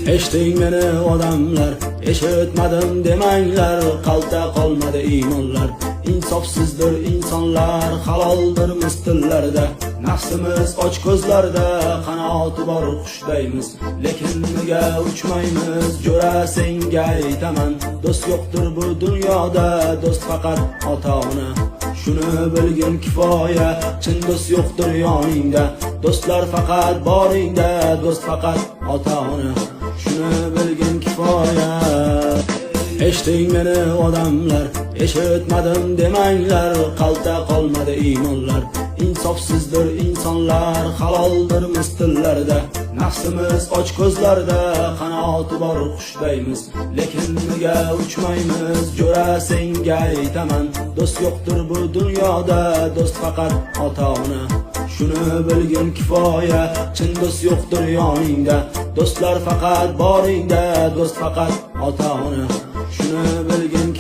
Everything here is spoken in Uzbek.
Eshiting meni, odamlar, eshitmadim demanglar. Qalta qolmadi iymonlar. Insofsizdir insonlar, haloldirmiz tillarda. Nafsimiz och ko'zlarda, qanoti bor qushdaymiz, lekin nega uchmaymiz? Jo'ra, senga aytaman, do'st yo'qdir bu dunyoda, do'st faqat ota ona. Shuni bilgin kifoya, chin do'st yo'qdir yoningda, do'stlar faqat boringda, do'st faqat ota ona. Shuni bilgin kifoya. Eshiting meni, odamlar, eshitmadim demanglar. Qalta qolmadi iymonlar. Insofsizdir insonlar, haloldirmiz tillarda. Nafsimiz och ko'zlarda, qanoti bor qushdaymiz, lekin nega uchmaymiz? Jo'ra, senga aytaman, do'st yo'qdir bu dunyoda, do'st faqat ota ona. Shuni bilgin kifoya, chin do'st yo'qdir yoningda, do'stlar faqat boringda, do'st faqat ota ona. Shuni bilgin.